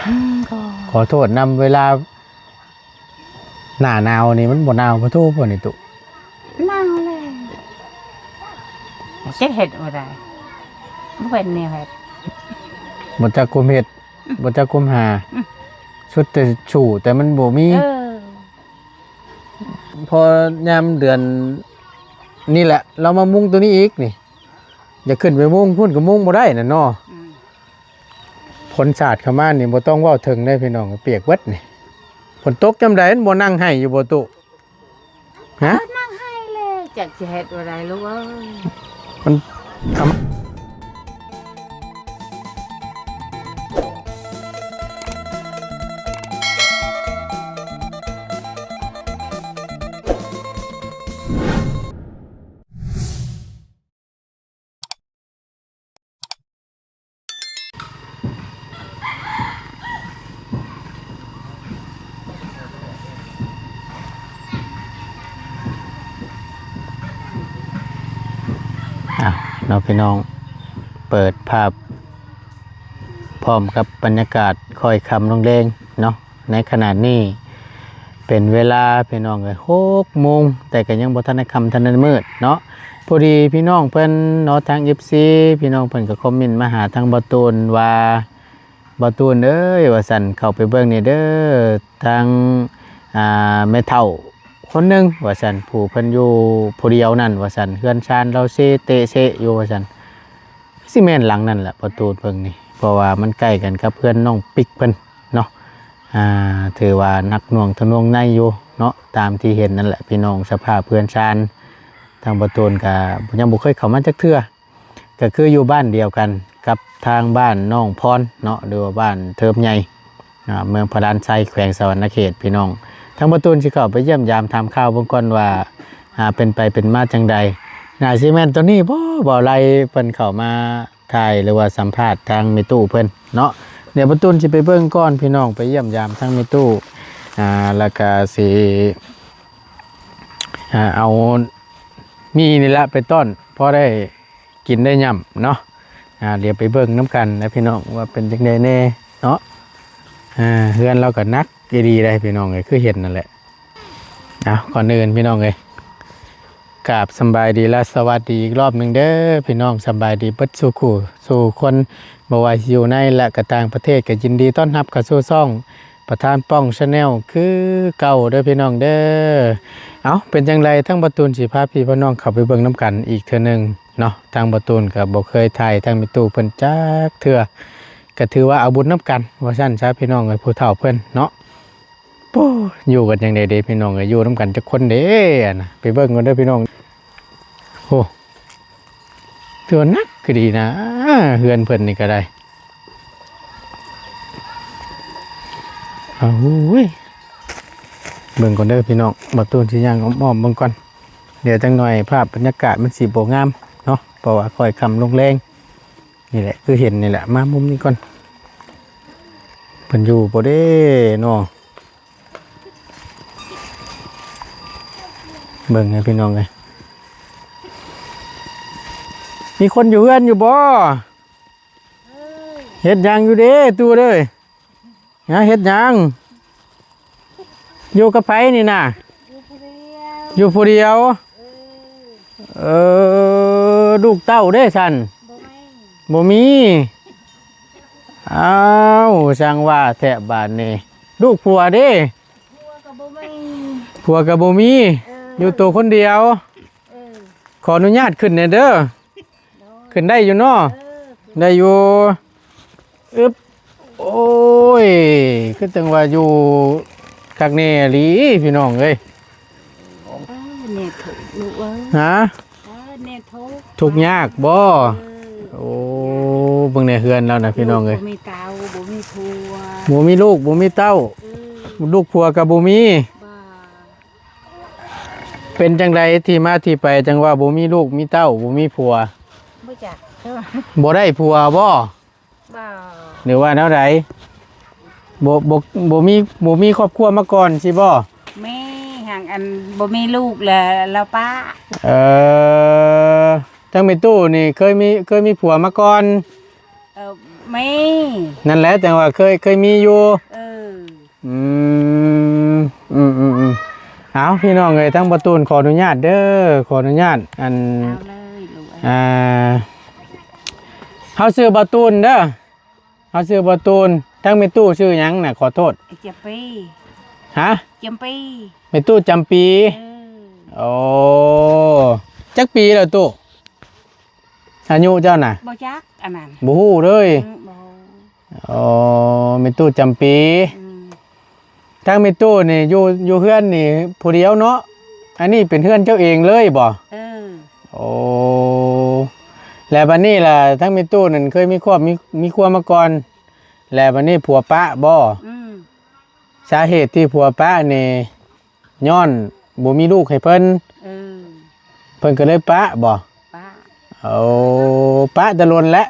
ອືມ ກໍ ຂໍໂທດນຳ ເວລາໜ້າໜາວນີ້ມັນບໍ່ໜາວປະຕູບໍ່ນີ້ຕຸ? ໜາວແຫຼະ ຈັກເຮັດບໍ່ໄດ້ ບໍ່ເປັນແນວເຮັດ ບໍ່ຈັກຄວາມເຮັດ ອືມ ບໍ່ຈັກຄວາມຫາ ອືມ ສຸດແຕ່ສູ້ ແຕ່ມັນບໍ່ມີ ເອີ ພໍຍາມເດືອນນີ້ແຫຼະ ລາວມາມຸງໂຕນີ້ອີກນີ້ ຢາກຂຶ້ນໄປມຸງພຸ້ນກໍມຸງບໍ່ໄດ້ນະເນາະ ອືມ ຝົນສາດເຂົ້າມານີ້ບໍ່ຕ້ອງເວົ້າເຖິງເດ້ພີ່ນ້ອງ ປຽກເບິດນີ້ ຝົນຕົກຍາມໃດມັນບໍ່ນັ່ງໄຫ້ຢູ່ບໍ່ຕຸ? ຮະ? ນັ່ງໄຫ້ແຫຼະ ຈັກຊິເຮັດແນວໃດລູກເອີຍ ມັນທຳ ອ້າວ ເນາະພີ່ນ້ອງ ເປີດພາບພ້ອມກັບບັນຍາກາດຄ້ອຍຄ່ຳລົງແລງເນາະ. ໃນຂະນະນີ້ເປັນເວລາ ພີ່ນ້ອງເອີຍ ຫົກໂມງ ແຕ່ກໍຍັງບໍ່ທັນໄດ້ຄ່ຳທັນໄດ້ມືດເນາະ. ພໍດີພີ່ນ້ອງເພິ່ນເນາະ ທາງເອັຟຊີ ພີ່ນ້ອງເພິ່ນກໍຄອມເມັນມາຫາທາງບ່າວຕູນວ່າ ບ່າວຕູນເອີຍ ວ່າຊັ້ນ ເຂົ້າໄປເບິ່ງແດ່ເດີ ທາງ ອ່າ ແມ່ເຖົ້າຄົນໜຶ່ງ ວ່າຊັ້ນ ຜູ້ເພິ່ນຢູ່ຜູ້ດຽວນັ້ນ ວ່າຊັ້ນ ເຮືອນຊານລາວເຊເຕະເຊະຢູ່ ວ່າຊັ້ນ. ຊິແມ່ນຫຼັງນັ້ນແຫຼະ ປະຕູເບິ່ງນີ້ ເພາະວ່າມັນໃກ້ກັນກັບເຮືອນນ້ອງປິກເພິ່ນເນາະ. ອ່າ ຖືວ່າໜັກໜ່ວງທະນວງໃນຢູ່ເນາະ ຕາມທີ່ເຫັນນັ້ນແຫຼະພີ່ນ້ອງ. ສະພາບເຮືອນຊານ ທາງປະຕູນກະຍັງບໍ່ເຄີຍເຂົ້າມາຈັກເທື່ອ ກະຄືຢູ່ບ້ານດຽວກັນກັບທາງບ້ານນ້ອງພອນເນາະ ຫຼືວ່າບ້ານເທີມໃຫຍ່ ອ່າ ເມືອງພະລານໄຊ ແຂວງສະຫວັນນະເຂດ ພີ່ນ້ອງ. ທາງປະຕູນຊິເຂົ້າໄປຢ້ຽມຢາມຖາມຂ່າວເບິ່ງກ່ອນວ່າ ອ່າ ເປັນໄປເປັນມາຈັ່ງໃດ. ໜ້າຊິແມ່ນໂຕນີ້ບໍ່ ບ່າວໄລເພິ່ນເຂົ້າມາຖ່າຍ ຫຼືວ່າສຳພາດທາງແມ່ຕູ້ເພິ່ນເນາະ. ດຽວປະຕູນຊິໄປເບິ່ງກ່ອນພີ່ນ້ອງ ໄປຢ້ຽມຢາມທາງແມ່ຕູ້ ອ່າ ແລ້ວກະຊິ ອ່າ ເອົາໝີ່ນີ້ລະໄປຕ້ອນ ພໍໄດ້ ກິນໄດ້ຫຍ້ຳເນາະ. ອ່າ ດຽວໄປເບິ່ງນຳກັນນະພີ່ນ້ອງ ວ່າເປັນຈັ່ງໃດແດ່ເນາະ. ອ່າ ເຮືອນລາວກໍໜັກອີ່ຫຼີໄດ໋ພີ່ນ້ອງເອີຍ ຄືເຫັນນັ້ນແຫຼະ. ເອົາ ກ່ອນອື່ນພີ່ນ້ອງເອີຍ ກາບສຳບາຍດີ ແລະ ສະຫວັດດີອີກລອບໜຶ່ງເດີພີ່ນ້ອງ. ສະບາຍດີເບິດສູ່ຄູ່ສູ່ຄົນ ບໍ່ວ່າຊິຢູ່ໃນ ແລະ ກະຕ່າງປະເທດ ກໍຍິນດີຕ້ອນຮັບເຂົ້າສູ່ຊ່ອງ ປະທານປ້ອງ Channel ຄືເກົ່າເດີພີ່ນ້ອງເດີ. ເອົ້າ ເປັນຈັ່ງໃດ ທາງບ່າວຕູນຊິພາພີ່ພານ້ອງເຂົ້າໄປເບິ່ງນຳກັນອີກເທື່ອໜຶ່ງເນາະ. ທາງບ່າວຕູນກໍບໍ່ເຄີຍຖ່າຍທາງແມ່ຕູ້ເພິ່ນຈັກເທື່ອ ກໍຖືວ່າເອົາບຸນນຳກັນວ່າຊັ້ນຊະ ພີ່ນ້ອງເອີຍ ຜູ້ເຖົ້າເພິ່ນເນາະ. ໂອ້ ຢູ່ກັນຈັ່ງໃດເດພີ່ນ້ອງເອີຍ ຢູ່ນຳກັນຈັກຄົນເດ ອັນນະ ໄປເບິ່ງກ່ອນເດີພີ່ນ້ອງ. ໂອ້ ຖືວ່າໜັກຄືດີນະ ເຮືອນເພິ່ນນີ້ກໍໄດ້. ໂອ້ຍ ເບິ່ງກ່ອນເດີພີ່ນ້ອງ ບ່າວຕູນຊິຍ່າງອ້ອມໆເບິ່ງກ່ອນ. ດຽວຈັກໜ່ອຍພາບບັນຍາກາດມັນຊິບໍ່ງາມເນາະ ເພາະວ່າຄ້ອຍຄ່ຳລົງແລງ. ນີ້ແຫຼະ ຄືເຫັນນີ້ແຫຼະ ມາມຸມນີ້ກ່ອນ ເພິ່ນຢູ່ບໍ່ເດເນາະ. ເບິ່ງໃຫ້ພີ່ນ້ອງເອີຍ ມີຄົນຢູ່ເຮືອນຢູ່ບໍ່? ເຮັດຫຍັງຢູ່ເດຕູ້ເອີຍ? ຫາ ເຮັດຫຍັງ? ຢູ່ກັບໃຜນີ້ນະ? ຢູ່ຜູ້ດຽວ ຢູ່ຜູ້ດຽວ. ເອີ ເອີ ລູກເຕົ້າເດ້ຊັ້ນ? ບໍ່ມີ ບໍ່ມີ. ອ້າວ ຊ່າງວ່າແທ້ບາດນີ້ ລູກຜົວເດ້? ຜົວກໍບໍ່ມີ ຜົວກໍບໍ່ມີ. ເອີ ຢູ່ໂຕຄົນດຽວ. ເອີ ຂໍອະນຸຍາດຂຶ້ນແດ່ເດີ. ຂຶ້ນໄດ້ຢູ່ເນາະ? ເອີ ໄດ້ຢູ່. ອຶບ ໂອ້ຍ ຄືຈັ່ງວ່າຢູ່ຄັກແນ່ອີ່ຫຼີພີ່ນ້ອງເອີຍ. ເອີ ແນ່ທຸກລູກເອີຍ. ຮະ? ເອີ ແນ່ທຸກ ທຸກຍາກບໍ່? ເອີ ໂອ້ ເບິ່ງແນ່ເຮືອນລາວນະພີ່ນ້ອງເອີຍ ລູກບໍ່ມີເຕົ້າ ບໍ່ມີຜົວ ບໍ່ມີລູກ ບໍ່ມີເຕົ້າ. ເອີ ລູກຜົວກໍບໍ່ມີ. ບໍ່ ເປັນຈັ່ງໃດ ທີ່ມາທີ່ໄປ ຈັ່ງວ່າບໍ່ມີລູກມີເຕົ້າ ບໍ່ມີຜົວ? ບໍ່ຈັກ ບໍ່ໄດ້ຜົວບໍ່? ບໍ່ ຫຼືວ່າແນວໃດ? ບໍ່ ບໍ່ ບໍ່ມີ ບໍ່ມີຄອບຄົວມາກ່ອນຊີ້ບໍ່? ມີ ຫາກອັນບໍ່ມີລູກແລ້ວ ລາວປະ. ເອີ ທາງແມ່ຕູ້ນີ້ເຄີຍມີ ເຄີຍມີຜົວມາກ່ອນ? ເອີ ມີ ນັ້ນແຫຼະ ຈັ່ງວ່າເຄີຍ ເຄີຍມີຢູ່. ເອີ ອືມ ອືມໆໆ ເອົາ ພີ່ນ້ອງເອີຍ ທາງບ່າວຕູນຂໍອະນຸຍາດເດີ ຂໍອະນຸຍາດ ອັນ ເອົາເລີຍລູກເອີຍ ອ່າ ເຮົາຊື່ບ່າວຕູນເດີ ເຮົາຊື່ບ່າວຕູນ. ທາງແມ່ຕູ້ຊື່ຫຍັງນະ? ຂໍໂທດ ຈຳປີ. ຮະ? ຈຳປີ. ແມ່ຕູ້ຈຳປີ. ເອີ ໂອ້ ຈັກປີແລ້ວຕູ້? ອາຍຸເຈົ້ານະ? ບໍ່ຈັກອັນນັ້ນ ບໍ່ຮູ້ເລີຍ. ອືມ ບໍ່ຮູ້. ອໍ ແມ່ຕູ້ຈຳປີ. ອືມ ທາງແມ່ຕູ້ນີ້ຢູ່ ຢູ່ເຮືອນນີ້ຜູ້ດຽວເນາະ? ອັນນີ້ເປັນເຮືອນເຈົ້າເອງເລີຍບໍ່? ເອີ ໂອ້ ແລ້ວບັດນີ້ລະ ທາງແມ່ຕູ້ນັ້ນເຄີຍມີຄອບ ມີ ມີຄົວມາກ່ອນ ແລ້ວບັດນີ້ຜົວປະບໍ່? ອືມ ສາເຫດທີ່ຜົວປະນີ້ ຍ້ອນບໍ່ມີລູກໃຫ້ເພິ່ນ. ເອີ ເພິ່ນກໍເລີຍປະບໍ່? ປະ. ໂອ້ ປະແຕ່ດົນແລ້ວ?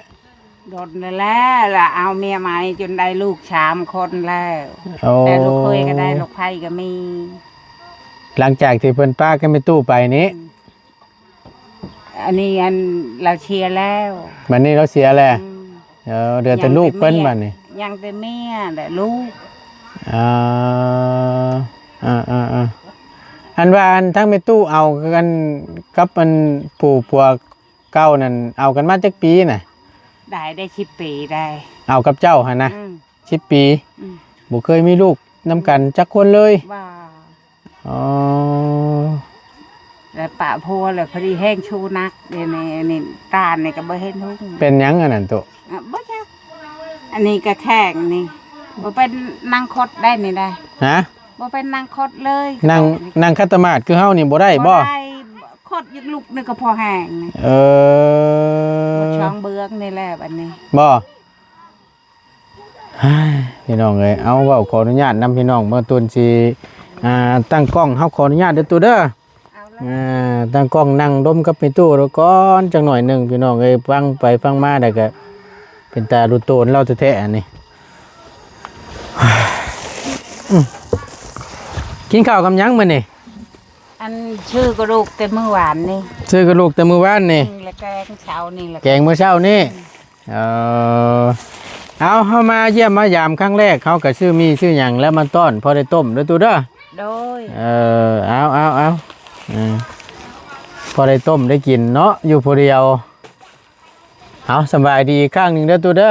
ດົນແລ້ວ ລະເອົາເມຍໃໝ່ຈົນໄດ້ລູກສາມຄົນແລ້ວ. ໂອ້ ແຕ່ລູກເຂີຍກໍໄດ້ ລູກໃພ້ກໍມີ. ຫຼັງຈາກທີ່ເພິ່ນປະກັບແມ່ຕູ້ໄປນີ້ ອືມ ອັນນີ້ ອັນລາວເສຍແລ້ວ. ບັດນີ້ລາວເສຍແລ້ວ. ອືມ ເອີ ເຫຼືອແຕ່ລູກເພິ່ນບັດນີ້ ຍັງແຕ່ເມຍ ຍັງແຕ່ເມຍແລະລູກ. ອ່າ ອ່າໆໆ ອັນວ່າ ອັນທາງແມ່ຕູ້ເອົາກັນກັບອັນຜູ້ຜົວເກົ່ານັ້ນ ເອົາກັນມາຈັກປີນະ? ໄດ້ ໄດ້ສິບປີໄດ໋. ເອົາກັບເຈົ້າຫັ້ນນະ? ອືມ ສິບປີ. ອືມ ບໍ່ເຄີຍມີລູກນຳກັນຈັກຄົນເລີຍ? ບໍ່. ອໍ ແລ້ວປະຜົວແລ້ວ ພໍດີແຮງຊູໜັກ ດຽວນີ້ ອັນນີ້ຕານີ້ກໍບໍ່ເຫັນຮຸ່ງ. ເປັນຫຍັງອັນນັ້ນໂຕ? ອະ ບໍ່ຈັກ. ອັນນີ້ກໍແຂງນີ້ ບໍ່ເປັນນັ່ງຄົດໄດ້ນີ້ໄດ໋. ຮະ? ບໍ່ເປັນນັ່ງຄົດເລີຍ. ນັ່ງ ນັ່ງຂັດຕະໝາດຄືເຮົານີ້ບໍ່ໄດ້ບໍ່? ບໍ່ໄດ້. ຄົດຢາກລຸກນີ້ກໍພໍແຮງນີ້. ເອີ ຊ່ອງເບືອງນີ້ແຫຼະບັດນີ້. ບໍ່? ພີ່ນ້ອງເອີຍ ເອົາ ເວົ້າຂໍອະນຸຍາດນຳພີ່ນ້ອງ ເມື່ອຕູນຊິ ອ່າ ຕັ້ງກ້ອງ ເຮົາຂໍອະນຸຍາດເດີຕູ້ເດີ. ເອົາເລີຍ ອ່າ ຕັ້ງກ້ອງນັ່ງດົມກັບແມ່ຕູ້ກ່ອນຈັກໜ້ອຍໜຶ່ງ ພີ່ນ້ອງເອີຍ. ຟັງໄປຟັງມາແລ້ວກໍເປັນຕາລຸໂຕນລາວແທ້ໆ ອັນນີ້. ອືມ ກິນເຂົ້າກັບຫຍັງມື້ນີ້? ອັນ ຊື້ກະດູກແຕ່ມື້ວານນີ້. ຊື້ກະດູກແຕ່ມື້ວານນີ້. ອືມ ແລ້ວແກງເຊົ້ານີ້ ແລ້ວແກງມື້ເຊົ້ານີ້. ເອີ ເອົາ ເຮົາມາຢ້ຽມມາຢາມຄັ້ງແລກ ເຮົາກໍຊື້ໝີ່ຊື້ຫຍັງແລ້ວມາຕ້ອນ ພໍໄດ້ຕົ້ມເດີຕູ້ເດີ. ໂດຍ ເອີ ເອົາໆໆ ເອີ ພໍໄດ້ຕົ້ມໄດ້ກິນເນາະ ຢູ່ຜູ້ດຽວ. ເອົາ ສະບາຍດີອີກຄັ້ງໜຶ່ງເດີຕູ້ເດີ.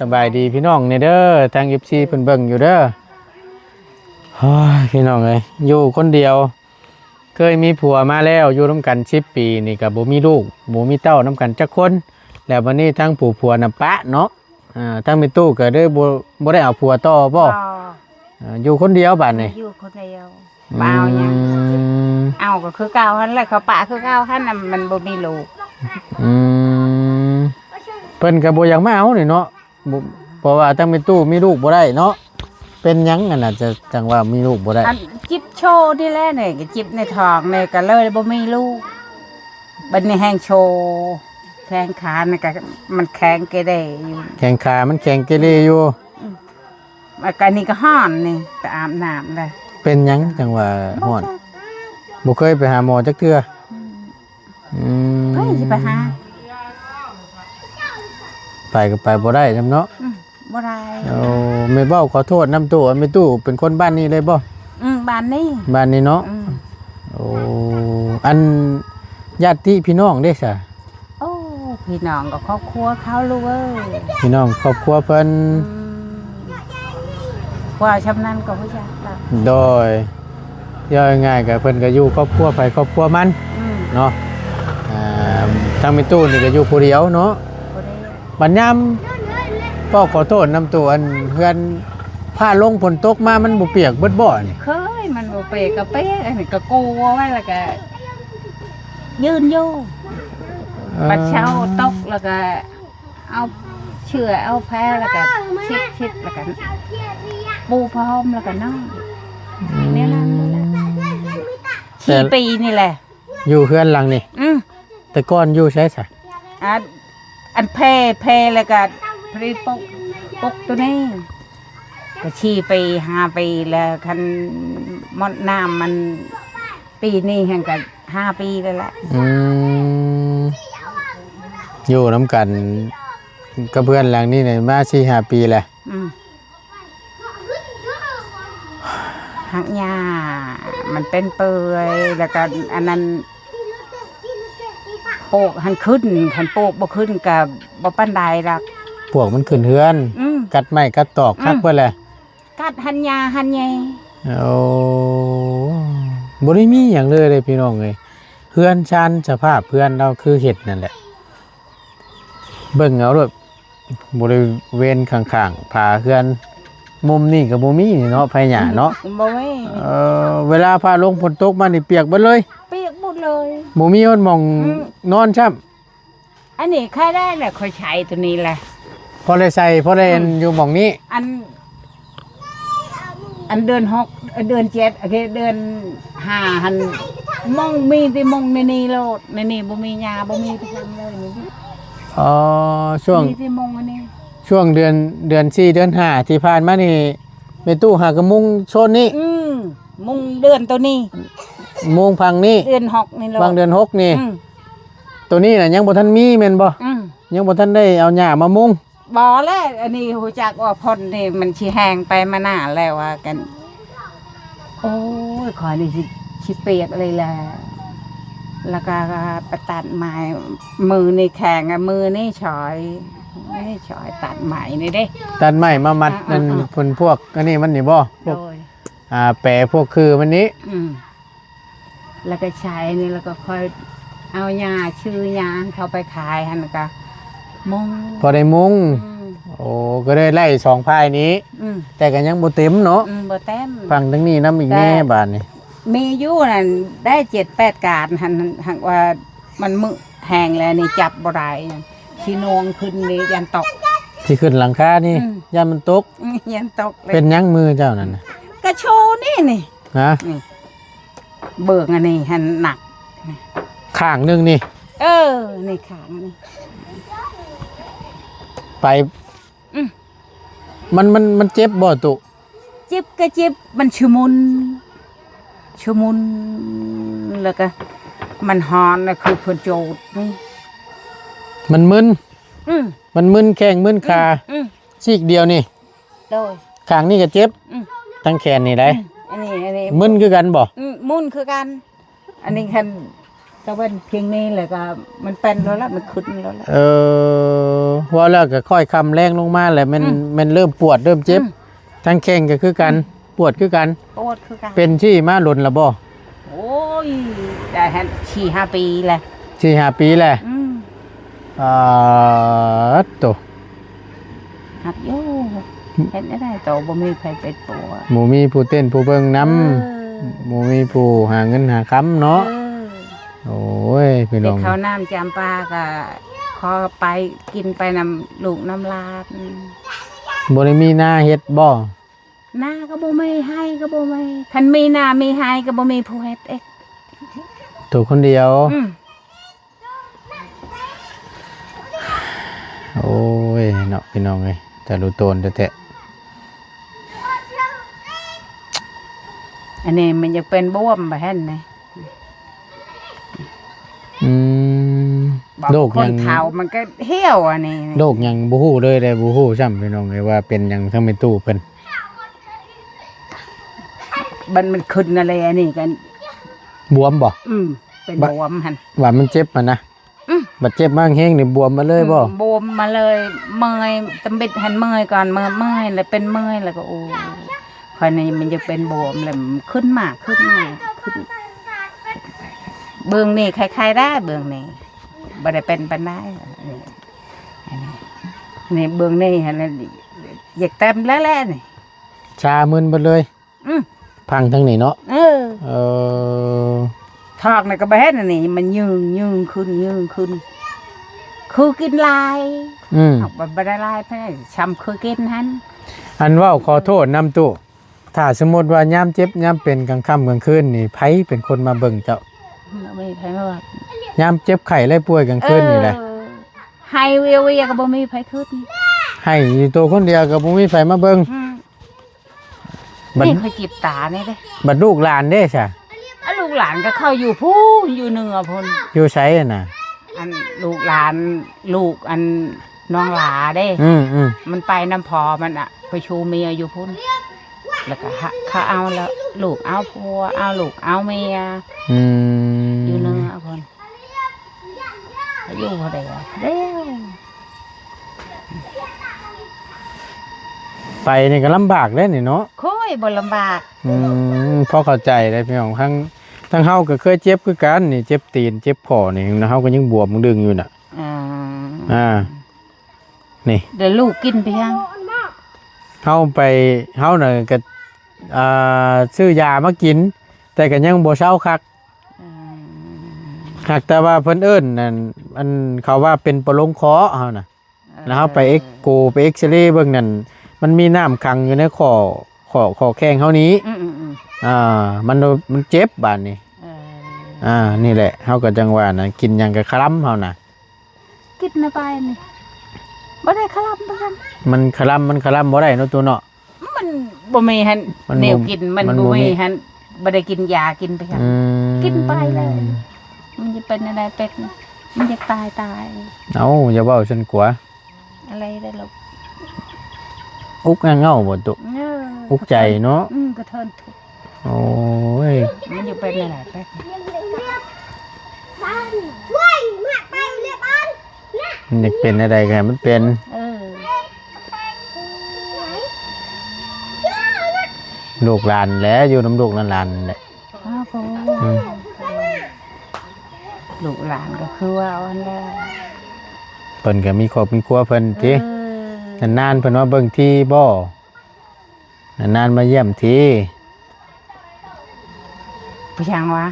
ສະບາຍດີພີ່ນ້ອງແດ່ເດີ ທາງເອັຟຊີເພິ່ນເບິ່ງຢູ່ເດີ. ໂອ້ຍ ພີ່ນ້ອງເອີຍ ຢູ່ຄົນດຽວ ເຄີຍມີຜົວມາແລ້ວ ຢູ່ນຳກັນສິບປີນີ້ກໍບໍ່ມີລູກ ບໍ່ມີເຕົ້ານຳກັນຈັກຄົນ. ແລ້ວບັດນີ້ທາງຜູ້ຜົວນະປະເນາະ. ອ່າ ທາງແມ່ຕູ້ກໍເລີຍບໍ່ ບໍ່ໄດ້ເອົາຜົວຕໍ່ບໍ່? ບໍ່. ເອີ ຢູ່ຄົນດຽວບາດນີ້ ຢູ່ຄົນດຽວ. ອືມ ບໍ່ເອົາຫຍັງ. ເອົາກໍຄືເກົ່າຫັ້ນແຫຼະ ເຂົາປະຄືເກົ່າຫັ້ນນະ ມັນບໍ່ມີລູກ. ອືມ ເພິ່ນກໍບໍ່ຢາກມາເອົານີ້ເນາະ. ບໍ່ ເພາະວ່າທາງແມ່ຕູ້ມີລູກບໍ່ໄດ້ເນາະ. ເປັນຫຍັງອັນນ່າ ຈະ ຈັ່ງວ່າມີລູກບໍ່ໄດ້? ອັນຈິບໂຊນີ້ແຫຼະນີ້ ກໍຈິບໃນທ້ອງນີ້ ກໍເລີຍບໍ່ມີລູກ. ບັດນີ້ແຮງໂຊ ແຂງຂານີ້ກໍມັນແຂງເກເຣຢູ່. ແຂງຂາມັນແຂງເກເຣຢູ່. ອືມ ອາກາດນີ້ກໍຮ້ອນນີ້ ໄປອາບນ້ຳໄດ້. ເປັນຫຍັງຈັ່ງວ່າຮ້ອນ? ບໍ່ຈັກ ບໍ່ເຄີຍໄປຫາໝໍຈັກເທື່ອ. ອືມ ອືມ ໃຜຊິໄປຫາ? ໄປກໍໄປບໍ່ໄດ້ນຳເນາະ. ອືມ ບໍ່ໄດ້. ໂອ້ ແມ່ເວົ້າຂໍໂທດນຳຕູ້ ແມ່ຕູ້ເປັນຄົນບ້ານນີ້ເລີຍບໍ່? ອືມ ບ້ານນີ້ ບ້ານນີ້ເນາະ. ອືມ ໂອ້ ອັນຍາດຕິພີ່ນ້ອງເດ້ຊະ? ໂອ້ ພີ່ນ້ອງກໍຄອບຄົວເຂົາລູກເອີຍ. ພີ່ນ້ອງຄອບຄົວເພິ່ນ. ອືມ ວ່າຊ່ຳນັ້ນກໍບໍ່ຢາກລະ. ໂດຍ ເວົ້າງ່າຍໆ ກໍເພິ່ນກໍຢູ່ຄອບຄົວໃຜຄອບຄົວມັນ. ອືມ ເນາະ. ອ່າ ທາງແມ່ຕູ້ນີ້ກໍຢູ່ຜູ້ດຽວເນາະ. ບໍ່ໄດ້ ບັດຍາມ ເວົ້າຂໍໂທດນຳຕູ້ ອັນເຮືອນຟ້າລົງຝົນຕົກມາ ມັນບໍ່ປຽກເບິດບໍ່ນີ້? ເຄີຍ ມັນບໍ່ປຽກກໍປຽກ ອັນນີ້ກໍກູໄວ້ ແລ້ວກໍຢືນຢູ່. ເອີ ບັດເຊົ້າຕົກແລ້ວກໍ ເອົາເສື້ອເອົາແພ ແລ້ວກໍຊິດໆ ແລ້ວກໍປູຜ້າຫົ່ມ ແລ້ວກໍນອນ. ອືມ ແນວນັ້ນແຫຼະ. ແຕ່ ສີ່ປີນີ້ແຫຼະ ຢູ່ເຮືອນຫຼັງນີ້. ອືມ ແຕ່ກ່ອນຢູ່ໃສຊະ? ອັນ ອັນແພ ແພ ແລ້ວກໍພະລິປົກ ປົກໂຕນີ້ ກໍສີ່ປີ ຫ້າປີແລ້ວ. ຄັນໝົດນ້ຳມັນ ປີນີ້ຫັ້ນກໍຫ້າປີແລ້ວແຫຼະ. ອືມ ຢູ່ນຳກັນ ກັບເຮືອນຫຼັງນີ້ນີ້ມາສີ່ຫ້າປີແລ້ວ. ອືມ ຫັກຫຍ້າມັນເປັນເປື່ອຍ ແລ້ວກໍອັນນັ້ນ ປູກຫັ້ນຂຶ້ນ ຄັນປູກບໍ່ຂຶ້ນກໍບໍ່ປານໃດດອກ ປວກມັນຂຶ້ນເຮືອນ ອືມ ກັດໄມ້ກັດຕອກ ອືມ ຄັກເບິດແຫຼະ ກັດຫັ້ນຫຍ້າຫັ້ນແຍ່. ໂອ້ ບໍ່ໄດ້ມີຫຍັງເລີຍເດ້ພີ່ນ້ອງເອີຍ ເຮືອນຊານສະພາບເຮືອນລາວຄືເຮັດນັ້ນແຫຼະ ເບິ່ງເອົາໂລດ ບໍລິເວນຂ້າງໆ ຝາເຮືອນ ມຸມນີ້ກໍບໍ່ມີເນາະ ໄພຫຍ້າເນາະ ບໍ່ມີ ເອີ ເວລາຟ້າລົງຝົນຕົກມານີ້ປຽກເບິດເລີຍ ປຽກເບິດເລີຍ ບໍ່ມີຮອດໝ່ອງ ອືມ ນອນຊ້ຳ. ອັນນີ້ຂ້ອຍໄດ້ແຫຼະ ຂ້ອຍໃຊ້ຕົວນີ້ແຫຼະ ພໍໄດ້ໃຊ້ ພໍໄດ້ ອືມ ຢູ່ໝ່ອງນີ້ ອັນ ອັນເດືອນຫົກ ເດືອນເຈັດ ເດືອນຫ້າຫັ້ນ ມຸງ ມີແຕ່ມຸງໃນນີ້ໂລດ ໃນນີ້ບໍ່ມີຫຍ້າ ບໍ່ມີໄປທາງເລີຍນີ້. ອໍ ຊ່ວງ ມີແຕ່ມຸງອັນນີ້ ຊ່ວງເດືອນ ເດືອນສີ່ ເດືອນຫ້າທີ່ຜ່ານມານີ້ ແມ່ຕູ້ຫາກໍມຸງໂຊນນີ້ ອືມ ມຸງເດືອນໂຕນີ້ ມຸງຝັ່ງນີ້ ເດືອນຫົກນີ້ໂລດ ຝັ່ງເດືອນຫົກນີ້ ອືມ ໂຕນີ້ນະຍັງບໍ່ທັນມີແມ່ນບໍ່? ອືມ ຍັງບໍ່ທັນໄດ້ເອົາຫຍ້າມາມຸງ. ບໍ່ແຫຼະ ອັນນີ້ຮູ້ຈັກວ່າຝົນນີ້ມັນຊິແຫ້ງໄປມານານແລ້ວວ່າກັນ. ໂອ້ຍ ຂ້ອຍນີ້ຊິ ຊິປຽກເລີຍແຫຼະ ແລ້ວກໍໄປຕັດໄມ້ ມືນີ້ແຂງ ມືນີ້ສອຍ ມືນີ້ສອຍຕັດໄມ້ນີ້ເດ້ ຕັດໄມ້ມາມັດ ອ່າໆໆ ນັ້ນເພິ່ນພວກອັນນີ້ມັນນີ້ບໍ່? ພວກ ໂດຍ ອ່າ ແປພວກຄືມັນນີ້ ອືມ ແລ້ວກໍໃຊ້ນີ້ ແລ້ວກໍຄ່ອຍເອົາຫຍ້າ ຊື້ຫຍ້າເຂົ້າໄປຂາຍຫັ້ນ ແລ້ວກໍມຸງ ພໍໄດ້ມຸງ ອືມ ໂອ້ ກໍໄດ້ໄລ່ສອງພາຍນີ້ ອືມ ແຕ່ກໍຍັງບໍ່ເຕັມເນາະ ອືມ ບໍ່ເຕັມ ຝັ່ງທາງນີ້ນຳອີກແດ່ ບາດນີ້ ມີຢູ່ນັ້ນ ໄດ້ເຈັດແປດການຫັ້ນ ຫາກວ່າມັນມືແຫ້ງແລ້ວນີ້ຈັບບໍ່ໄດ້ ຊິນວງຂຶ້ນນີ້ຢ້ານຕົກ ຊິຂຶ້ນຫຼັງຄານີ້ ອືມ ຢ້ານມັນຕົກ ອືມ ຢ້ານຕົກເລີຍ ເປັນຫຍັງມືເຈົ້ານັ້ນນະ? ກະໂຊນີ້ນີ້ ຮະ? ນີ້ ເບິ່ງອັນນີ້ຫັ້ນໜັກ ຂ້າງໜຶ່ງນີ້ ເອີ ນີ້ຂ້າງນີ້ ໄປ ອືມ ມັນ ມັນ ມັນເຈັບບໍ່ຕຸ? ເຈັບກໍເຈັບ ມັນຊະມຸນ ຊະມຸນ ແລ້ວກໍມັນຮ້ອນ ຄືເພິ່ນໂຈດນີ້ ມັນມຶນ ອືມ ມັນມຶນແຂ້ງມຶນຂາ ອືມ ອືມ ຊີກດຽວນີ້ ໂດຍ ຂ້າງນີ້ກໍເຈັບ ອືມ ທັງແຂນນີ້ໄດ໋ ອືມ ອັນນີ້ ອັນນີ້ ມຶນຄືກັນບໍ່? ອືມ ມຶນຄືກັນ ອັນນີ້ຄັນຕາເວັນພຽງນີ້ແຫຼະ ກໍມັນເປັນແລ້ວລະ ມັນຂຶ້ນແລ້ວລະ ເອີ ເວົ້າແລ້ວກໍຄ່ອຍຄ່ຳແລງລົງມາແຫຼະ ແມ່ນ ອືມ ແມ່ນເລີ່ມປວດເລີ່ມເຈັບ ອືມ ທັງແຂ້ງກໍຄືກັນ ອືມ ປວດຄືກັນ ປວດຄືກັນ ເປັນຊີ້ມາດົນລະບໍ່? ໂອ້ຍ ໄດ້ຫັ້ນສີ່ຫ້າປີແຫຼະ ສີ່ຫ້າປີແຫຼະ ອືມ ອ່າ ໂຕ ຮັກຢູ່ ເຮັດແນວໃດໂຕ ບໍ່ມີໃຜເປັນຜົວ ບໍ່ມີຜູ້ເຕັ້ນຜູ້ເບິ່ງນຳ ເອີ ບໍ່ມີຜູ້ຫາເງິນຫາຄຳເນາະ ເອີ ໂອ້ຍ ພີ່ນ້ອງ ເຂົ້ານ້ຳຈຳປາກໍຂໍໄປກິນໄປນຳລູກນຳຫຼານ ບໍ່ໄດ້ມີນາເຮັດບໍ່? ນາກໍບໍ່ມີ ໄຮ່ກໍບໍ່ມີ ຄັນມີນາມີໄຮ່ກໍບໍ່ມີຜູ້ເຮັດອີກ ໂຕຄົນດຽວ ອືມ ໂອ້ຍເນາະ ພີ່ນ້ອງເອີຍ ແຕ່ລູກໂຕນແທ້ໆ ອັນນີ້ມັນຢາກເປັນບວມ ບໍ່ເຫັນນີ້ ອືມ ບາງ ໂລກຫຍັງ ຄົນເຖົ້າມັນກໍຫ່ຽວ ອັນນີ້ ໂລກຫຍັງບໍ່ຮູ້ເລີຍເດ້ ບໍ່ຮູ້ຊ້ຳ ພີ່ນ້ອງເອີຍ ວ່າເປັນຫຍັງ ທັງແມ່ຕູ້ເພິ່ນ ມັນ ມັນຂຶ້ນນັ້ນແຫຼະ ອັນນີ້ກໍບວມບໍ່? ອືມ ເປັນບວມຫັ້ນ ວ່າມັນເຈັບຫັ້ນນະ ອືມ ບາດເຈັບມາແຮງໆນີ້ບວມມາເລີຍບໍ່? ອືມ ບວມມາເລີຍ ເມື່ອຍ ຕຳບິດຫັ້ນເມື່ອຍກ່ອນ ເມື່ອຍ ເມື່ອຍແລ້ວເປັນເມື່ອຍ ແລ້ວກໍ ໂອ້ ຂ້ອຍນີ້ມັນຢາກເປັນບວມ ແລ້ວຂຶ້ນມາ ຂຶ້ນມາ ຂຶ້ນ ເບື້ອງນີ້ໄຄໆໄດ້ ເບື້ອງນີ້ບໍ່ໄດ້ເປັນປານໃດ ນີ້ ນີ້ ເບື້ອງນີ້ຫັ້ນ ຢາກເຕັມແລ້ວແຫຼະນີ້ ຊາມຶນເບິດເລີຍ ອືມ ພັງທາງນີ້ເນາະ ເອີ ເອີ ທອກນີ້ກໍບໍ່ເຫັນ ອັນນີ້ມັນຍືງ ຍືງຂຶ້ນ ຍືງຂຶ້ນ ຄືກິນຫຼາຍ ອືມ ເຮົາກໍບໍ່ໄດ້ຫຼາຍປານໃດ ຊ່ຳຄືກິນຫັ້ນ ອັນເວົ້າຂໍໂທດນຳຕູ້ ຖ້າສົມມຸດວ່າຍາມເຈັບຍາມເປັນກາງຄ່ຳກາງຄືນນີ້ ໃຜເປັນຄົນມາເບິ່ງເຈົ້າ? ບໍ່ມີໃຜມາເບິ່ງ ຍາມເຈັບໄຂ້ໄດ້ປ່ວຍກາງຄືນນີ້ແຫຼະ ເອີ ໄຫ້ວຽວໆກໍບໍ່ມີໃຜຂຶ້ນ ໄຫ້ຢູ່ໂຕຄົນດຽວກໍບໍ່ມີໃຜມາເບິ່ງ ອືມ ບັດ ນີ້ຂ້ອຍຈິບຕານີ້ເດ້ ບັດລູກຫຼານເດ້ຊະ? ອາ ລູກຫຼານກໍເຂົາຢູ່ພຸ້ນ ຢູ່ເໜືອພຸ້ນ ຢູ່ໃສຫັ້ນນະ? ອັນລູກຫຼານ ລູກອັນ ນ້ອງຫຼ້າເດ້ ອືມໆ ມັນໄປນຳພໍ່ມັນອະ ໄປຊູເມຍຢູ່ພຸ້ນ ແລ້ວກໍເຂົາເອົາແລ້ວ ລູກເອົາຜົວ ເອົາລູກເອົາເມຍ ອືມ ຢູ່ເໜືອພຸ້ນ ຢູ່ບໍ່ໄດ້ແລ້ວ ໄປນີ້ກໍລຳບາກເດ້ນີ້ເນາະ ໂອ້ຍ ບໍ່ລຳບາກ ອືມ ພໍເຂົ້າໃຈເດ້ພີ່ນ້ອງ ທັງ ທັງເຮົາກໍເຄີຍເຈັບຄືກັນນີ້ ເຈັບຕີນເຈັບຂໍ້ນີ້ ເຮົາກໍຍັງບວມດຶງຢູ່ນະ ອ່າ ອ່າ ນີ້ ແລ້ວລູກກິນໄປຫຍັງ? ເຮົາໄປ ເຮົານະກະ ອ່າ ຊື້ຢາມາກິນ ແຕ່ກະຍັງບໍ່ເຊົາຄັກ ອືມ ຫາກແຕ່ວ່າເພິ່ນເອີ້ນນັ້ນ ອັນ ເຂົາວ່າເປັນປະຫຼົງເຄາະເຮົານະ ເອີ ແລ້ວເຮົາໄປເອັກໂກ ໄປເອັກຊະເລເບິ່ງນັ້ນ ມັນມີນ້ຳຂັງຢູ່ໃນຂໍ້ ຂໍ້ ຂໍ້ແຂ້ງເຮົານີ້ ອືມໆໆ ອ່າ ມັນ ມັນເຈັບບາດນີ້ ເອີ ອ່າ ນີ້ແຫຼະ ເຮົາກໍຈັ່ງວ່ານະ ກິນຫຍັງກໍຄະລຳເຮົານະ ກິນນະໄປນີ້ ບໍ່ໄດ້ຄະລຳປານ ມັນຄະລຳ ມັນຄະລຳບໍ່ໄດ້ເນາະ ຕູ້ເນາະ ມັນບໍ່ມີຫັ້ນ ມັນບໍ່ ແນວກິນ ມັນ ມັນບໍ່ ບໍ່ມີ ມີຫັ້ນ ບໍ່ໄດ້ກິນຢາ ກິນໄປຫຍັງ ອືມ ກິນໄປແລ້ວ ມັນຈະເປັນແນວໃດເປັນ ມັນຢາກຕາຍຕາຍ ເອົ້າ ຢ່າເວົ້າຊັ້ນກວ່າ ອະໄລເດ້ລູກ ອຸກອາເຫງົາບໍ່ຕຸ ເອີ ອຸກໃຈເນາະ ອືມ ກະເທີນທຸກ ໂອ້ຍ ມັນຢາກເປັນແນວໃດເປັນ ມັນຢາກເປັນແນວໃດກໍໃຫ້ມັນເປັນ ເອີ ລູກຫຼານແຫຼະ ຢູ່ນຳລູກນຳຫຼານແຫຼະ ອ້າວ ອືມ ລູກຫຼານກໍຄືວ່າອັນແຫຼະ ເພິ່ນກໍມີຄອບມີຄົວເພິ່ນຕິ ເອີ ນານໆເພິ່ນມາເບິ່ງທີບໍ່? ນານໆມາຢ້ຽມທີ ໄປຫຍັງວະ?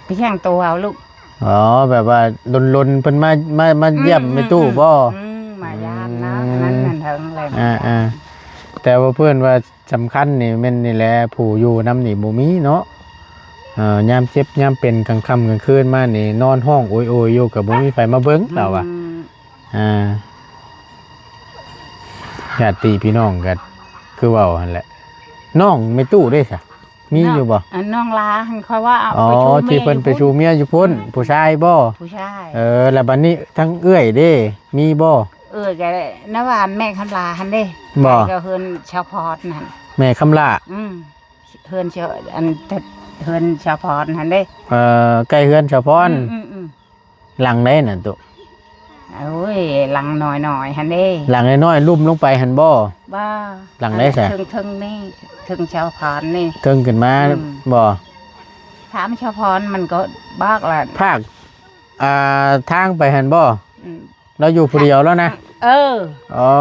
ໄປຫຍັງໂຕເຮົາລູກ? ອໍ ແບບວ່າດົນໆເພິ່ນມາ ມາ ມາຢ້ຽມ ອືມ ແມ່ຕູ້ບໍ່? ອືມ ມາຢ້າມນະ ອືມ ອັນນັ້ນນັ້ນເຖິງແລ້ວ ອ່າໆ ແຕ່ວ່າເພິ່ນວ່າສຳຄັນນີ້ແມ່ນນີ້ແຫຼະ ຜູ້ຢູ່ນຳນີ້ບໍ່ມີເນາະ ເອີ ຍາມເຈັບຍາມເປັນກາງຄ່ຳກາງຄືນມານີ້ ນອນຮ້ອງໂອຍໆຢູ່ ກໍບໍ່ມີໃຜມາເບິ່ງ ລາວວ່າ ອືມ ອ່າ ຍາດຕິພີ່ນ້ອງກໍຄືເວົ້າຫັ້ນແຫຼະ ນ້ອງແມ່ຕູ້ເດ້ຊະ ມີຢູ່ບໍ່? ນ້ອງ ອັນນ້ອງຫຼ້າຫັ້ນ ຂ້ອຍວ່າ ອໍ ໄປຊູເມຍ ທີ່ເພິ່ນໄປຊູເມຍຢູ່ພຸ້ນ ຢູ່ພຸ້ນ ອືມ ຜູ້ຊາຍບໍ່? ຜູ້ຊາຍ ເອີ ແລ້ວບັດນີ້ທາງເອື້ອຍເດ້ ມີບໍ່? ເອື້ອຍກໍນະບ້ານແມ່ຄຳຫຼ້າຫັ້ນເດ້ ບໍ່? ໃກ້ກັບເຮືອນຊາວພອນຫັ້ນ ແມ່ຄຳຫຼ້າ ອືມ ເຮືອນຊາວ ອັນ ເຮືອນຊາວພອນຫັ້ນເດ້ ເອີ ໃກ້ເຮືອນຊາວພອນ ອືມໆໆ ຫຼັງໃດນະຕຸ? ໂອ້ຍ ຫຼັງນ້ອຍໆຫັ້ນເດ້ ຫຼັງນ້ອຍໆລຸ່ມລົງໄປຫັ້ນບໍ່? ບໍ່ ຫຼັງໃດຊະ? ເທິງໆນີ້ ເທິງຊາວພອນນີ້ ເທິງຂຶ້ນມາ ອືມ ບໍ່? ຖາມຊາວພອນມັນກໍບອກລະ ພາກ ອ່າ ທາງໄປຫັ້ນບໍ່? ອືມ ລາວຢູ່ຜູ້ດຽວແລ້ວນະ ເອີ ອໍ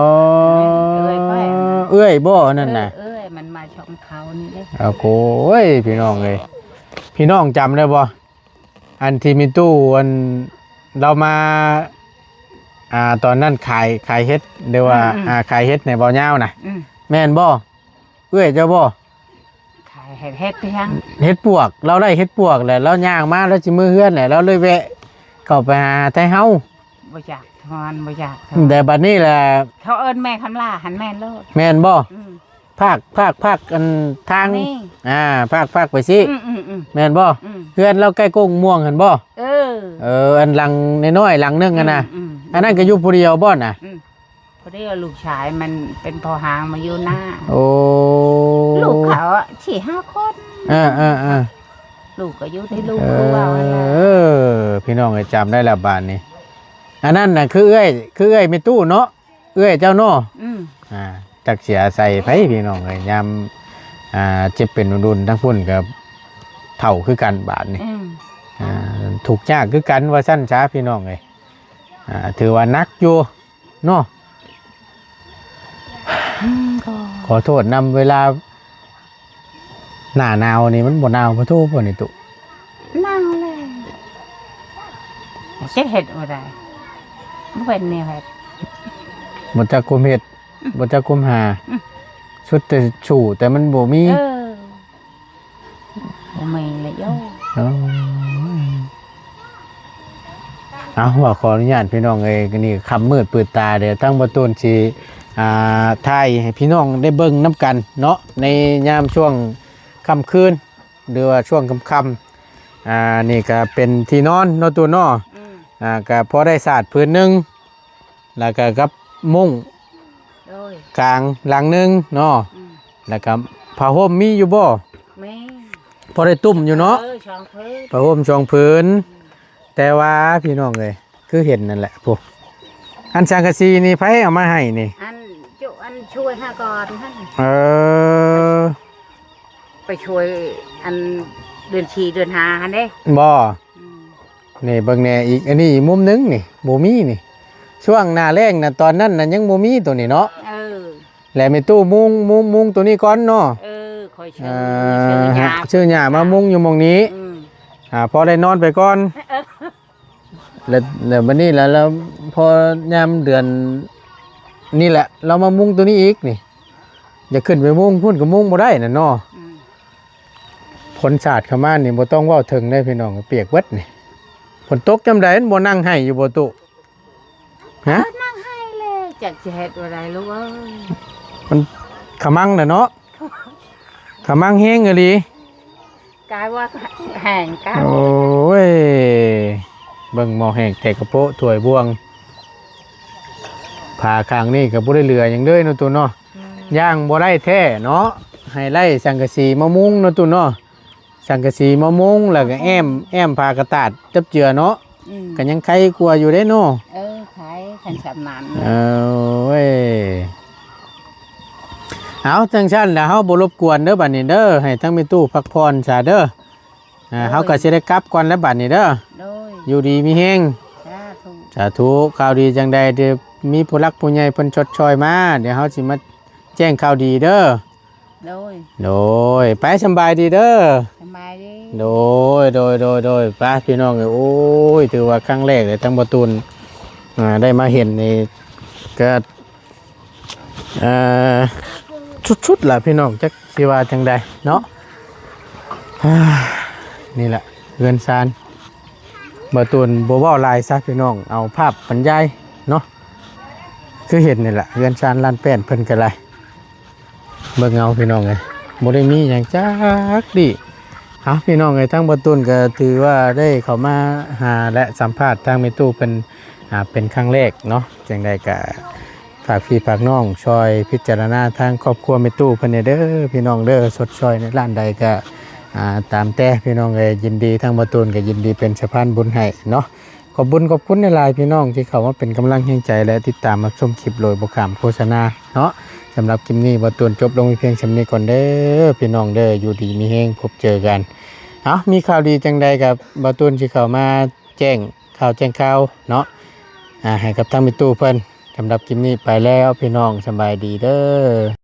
ເອື້ອຍຂ້ອຍ ເອື້ອຍບໍ່ອັນນັ້ນນະ? ເອີ ເອື້ອຍມັນມາຊ່ອງເຂົານີ້ເດ້ ໂອ້ໂຫ ພີ່ນ້ອງເອີຍ ພີ່ນ້ອງຈຳໄດ້ບໍ່? ອັນທີ່ມີຕູ້ ອັນລາວມາ ອ່າ ຕອນນັ້ນຂາຍ ຂາຍເຫັດ ຫຼືວ່າ ອືມໆ ອ່າ ຂາຍເຫັດໃຫ້ບໍ່ຍາວນະ ອືມ ແມ່ນບໍ່? ເອື້ອຍເຈົ້າບໍ່? ຂາຍເຫັດ ເຫັດໄປຫຍັງ? ເຫັດປວກ ລາວໄດ້ເຫັດປວກແຫຼະ ລາວຍ່າງມາ ລາວຊິເມືອເຮືອນແຫຼະ ລາວເລີຍແວະເຂົ້າໄປຫາໄທເຮົາ ບໍ່ຈັກ ທອນ ບໍ່ຢາກ ແຕ່ບັດນີ້ແຫຼະ ເຂົາເອີ້ນແມ່ຄຳຫຼ້າຫັ້ນແມ່ນໂລດ ແມ່ນບໍ່? ອືມ ພາກ ພາກ ພາກ ອັນທາງນີ້ ອ່າ ພາກ ພາກໄປຊີ້ ອືມໆໆ ແມ່ນບໍ່? ອືມ ເຮືອນລາວໃກ້ກົກມ່ວງຫັ້ນບໍ່? ເອີ ເອີ ອັນຫຼັງນ້ອຍໆຫຼັງໜຶ່ງຫັ້ນນະ ອືມໆ ອັນນັ້ນກໍຢູ່ຜູ້ດຽວບໍ່ນະ? ອືມ ພໍດີວ່າລູກຊາຍມັນເປັນພໍ່ຮ້າງມາຢູ່ນາ ໂອ້ ລູກເຂົາສີ່ຫ້າຄົນ ເອີໆໆ ລູກກໍຢູ່ທີ່ລູກ ເອີ ຄືວ່າຫັ້ນແຫຼະ ເອີ ພີ່ນ້ອງເອີຍ ຈຳໄດ້ແລ້ວບາດນີ້ ອັນນັ້ນນະ ຄືເອື້ອຍ ຄືເອື້ອຍແມ່ຕູ້ເນາະ ເອື້ອຍເຈົ້າເນາະ ອືມ ອ່າ ຈັກຊິອາໄສໃຜພີ່ນ້ອງເອີຍ ຍາມ ອ່າ ເຈັບເປັນດຸນໆ ທາງພຸ້ນກໍເຖົ້າຄືກັນບາດນີ້ ອືມ ອ່າ ທຸກຍາກຄືກັນວ່າຊັ້ນຊະ ພີ່ນ້ອງເອີຍ ອ່າ ຖືວ່າໜັກຢູ່ເນາະ ອືມ ກໍ ຂໍໂທດນຳ ເວລາໜ້າໜາວນີ້ມັນບໍ່ໜາວປະໂທບໍ່ນີ້ຕຸ? ໜາວແຫຼະ ຈັກເຮັດບໍ່ໄດ້ ບໍ່ເປັນແນວເຮັດ ບໍ່ຈັກຄວາມເຮັດ ອືມ ບໍ່ຈັກຄວາມຫາ ອືມ ສຸດແຕ່ສູ້ ແຕ່ມັນບໍ່ມີ ເອີ ບໍ່ມີແລ້ວໂຍ ເອີ ເອົາ ວ່າຂໍອະນຸຍາດພີ່ນ້ອງເອີຍ ນີ້ຄ່ຳມືດມືດຕາເດ້ ທາງບໍ່ຕູນຊິ ອ່າ ຖ່າຍໃຫ້ພີ່ນ້ອງໄດ້ເບິ່ງນຳກັນເນາະ ໃນຍາມຊ່ວງຄ່ຳຄືນ ຫຼືວ່າຊ່ວງຄ່ຳໆ ອ່າ ນີ້ກໍເປັນທີ່ນອນເນາະ ຕູນເນາະ ອືມ ອ່າ ກະພໍໄດ້ສາດຜືນໜຶ່ງ ແລ້ວກະກັບມຸ້ງ ໂດຍ ກາງຫຼັງໜຶ່ງເນາະ ອືມ ແລ້ວກະຜ້າຫົ່ມມີຢູ່ບໍ່? ແມ່ ພໍໄດ້ຕຸ້ມຢູ່ເນາະ ເອີ ສອງຜືນ ຜ້າຫົ່ມສອງຜືນ ອືມ ແຕ່ວ່າພີ່ນ້ອງເອີຍ ຄືເຫັນນັ້ນແຫຼະພຸ້ນ ອັນສັງກະສີນີ້ໃຜເອົາມາໃຫ້ນີ້? ອັນຈຸ ອັນຊ່ວຍຫາກ່ອນຫັ້ນ ເອີ ໄປຊ່ວຍອັນເດືອນສີ່ເດືອນຫ້າຫັ້ນເດ້ ບໍ່? ອືມ ນີ້ເບິ່ງແດ່ອີກ ອັນນີ້ອີກມຸມໜຶ່ງນີ້ ບໍ່ມີນີ້ ຊ່ວງໜ້າແລ້ງນະ ຕອນນັ້ນນະຍັງບໍ່ມີໂຕນີ້ເນາະ ເອີ ແລະແມ່ຕູ້ມຸງ ມຸງ ມຸງໂຕນີ້ກ່ອນເນາະ ເອີ ຂ້ອຍເຊີ ເອີ ເຊີຫຍ້າ ເຊີຫຍ້າມາມຸງຢູ່ໝ່ອງນີ້ ອືມ ອ່າ ພໍໄດ້ນອນໄປກ່ອນ ເອີ ແລ້ວ ແລ້ວບັດນີ້ລະ ລະພໍຍາມເດືອນນີ້ແຫຼະ ລາວມາມຸງໂຕນີ້ອີກນີ້ ຢາກຂຶ້ນໄປມຸງພຸ້ນກໍມຸງບໍ່ໄດ້ນະເນາະ ອືມ ຝົນສາດເຂົ້າມານີ້ບໍ່ຕ້ອງເວົ້າເຖິງເດ້ພີ່ນ້ອງ ປຽກເບິດນີ້ ຝົນຕົກຍາມໃດມັນບໍ່ນັ່ງໄຫ້ຢູ່ບໍ່ຕຸ? ຮະ? ເອີ ນັ່ງໄຫ້ແຫຼະ ຈັກຊິເຮັດວ່າໃດລູກເອີຍ ມັນຂະມັງແຫຼະເນາະ ຂະມັງແຮງອີ່ຫຼີ ກາຍວ່າແຫ້ງກາຍ ໂອ້ຍ ເບິ່ງໝໍ້ແຫ້ງແຕ່ກະໂປະຖ້ວຍບ່ວງ ຜ້າຂ້າງນີ້ກໍບໍ່ໄດ້ເຫຼືອຫຍັງເລີຍເນາະຕຸເນາະ ອືມ ຍ່າງບໍ່ໄດ້ແທ້ເນາະ ໃຫ້ໄລ່ສັງກະສີມາມຸງເນາະຕຸເນາະ ສັງກະສີມາມຸງ ແລ້ວກໍແອ້ມ ແອ້ມຜ້າກະຕາດຈັບເຈືອເນາະ ອືມ ກໍຍັງໄຄກວ່າຢູ່ເດ້ເນາະ ເອີ ໄຄຄັນຊ່ຳນັ້ນ ເອີຍ ເອົາ ຈັ່ງຊັ້ນລະເຮົາບໍ່ລົບກວນເດີບັດນີ້ເດີ ໃຫ້ທັງແມ່ຕູ້ພັກຜ່ອນຊະເດີ ອ່າ ໂດຍ ເຮົາກໍຊິໄດ້ກັບກ່ອນແລ້ວບັດນີ້ເດີ ໂດຍ ຢູ່ດີມີແຮງ ສາທຸ ສາທຸ ຂ່າວດີຈັ່ງໃດທີ່ມີຜູ້ຫຼັກຜູ້ໃຫຍ່ເພິ່ນຊົດຊ່ອຍມາ ດຽວເຮົາຊິມາແຈ້ງຂ່າວດີເດີ ໂດຍ ໂດຍ ໄປ ສຳບາຍດີເດີ ສຳບາຍດີ ໂດຍ ໂດຍ ໂດຍ ໂດຍ ໄປພີ່ນ້ອງເອີຍ ໂອ້ຍ ຖືວ່າຄັ້ງແລກເລີຍ ທັງບໍ່ຕູນ ອ່າ ໄດ້ມາເຫັນນີ້ກໍ ເອີ ສຸດໆລະພີ່ນ້ອງ ຈັກຊິວ່າຈັ່ງໃດເນາະ ນີ້ແຫຼະເຮືອນຊານ ບ່າວຕູນບໍ່ເວົ້າຫຼາຍຊະພີ່ນ້ອງ ເອົາພາບບັນຍາຍເນາະ ຄືເຫັນນີ້ແຫຼະ ເຮືອນຊານລ້ານແປ້ນເພິ່ນກໍໄດ້ ເບິ່ງເອົາພີ່ນ້ອງເອີຍ ບໍ່ໄດ້ມີຫຍັງຈັກດີ້ ເອົາ ພີ່ນ້ອງເອີຍ ທາງບ່າວຕູນກໍຖືວ່າໄດ້ເຂົ້າມາຫາ ແລະ ສຳພາດທາງແມ່ຕູ້ເພິ່ນ ອ່າ ເປັນຄັ້ງແລກເນາະ ຈັ່ງໃດກໍ ຝາກພີ່ຝາກນ້ອງຊ່ອຍພິຈາລະນາທາງຄອບຄົວແມ່ຕູ້ເພິ່ນແດ່ເດີພີ່ນ້ອງເດີ ຊົດຊ່ອຍໃນດ້ານໃດກໍ ອ່າ ຕາມແຕ່ພີ່ນ້ອງເອີຍ ຍິນດີ ທາງບ່າວຕູນກໍຍິນດີເປັນສະພານບຸນໃຫ້ເນາະ ຂອບບຸນຂອບຄຸນຫຼາຍໆພີ່ນ້ອງທີ່ເຂົ້າມາເປັນກຳລັງແຮງໃຈ ແລະ ຕິດຕາມຮັບຊົມຄລິບໂດຍບໍ່ຂ້າມໂຄສະນາເນາະ ສຳລັບຄລິບນີ້ບ່າວຕູນຈົບລົງໄວ້ພຽງສ່ຳນີ້ກ່ອນເດີພີ່ນ້ອງເດີ ຢູ່ດີມີແຮງ ພົບເຈີກັນ ເອົ້າ ມີຂ່າວດີຈັ່ງໃດກໍບ່າວຕູນຊິເຂົ້າມາແຈ້ງ ຂ່າວແຈ້ງຂ່າວເນາະ ອ່າ ໃຫ້ກັບທາງແມ່ຕູ້ເພິ່ນ ສຳລັບຄລິບນີ້ໄປແລ້ວພີ່ນ້ອງ ສະບາຍດີເດີ.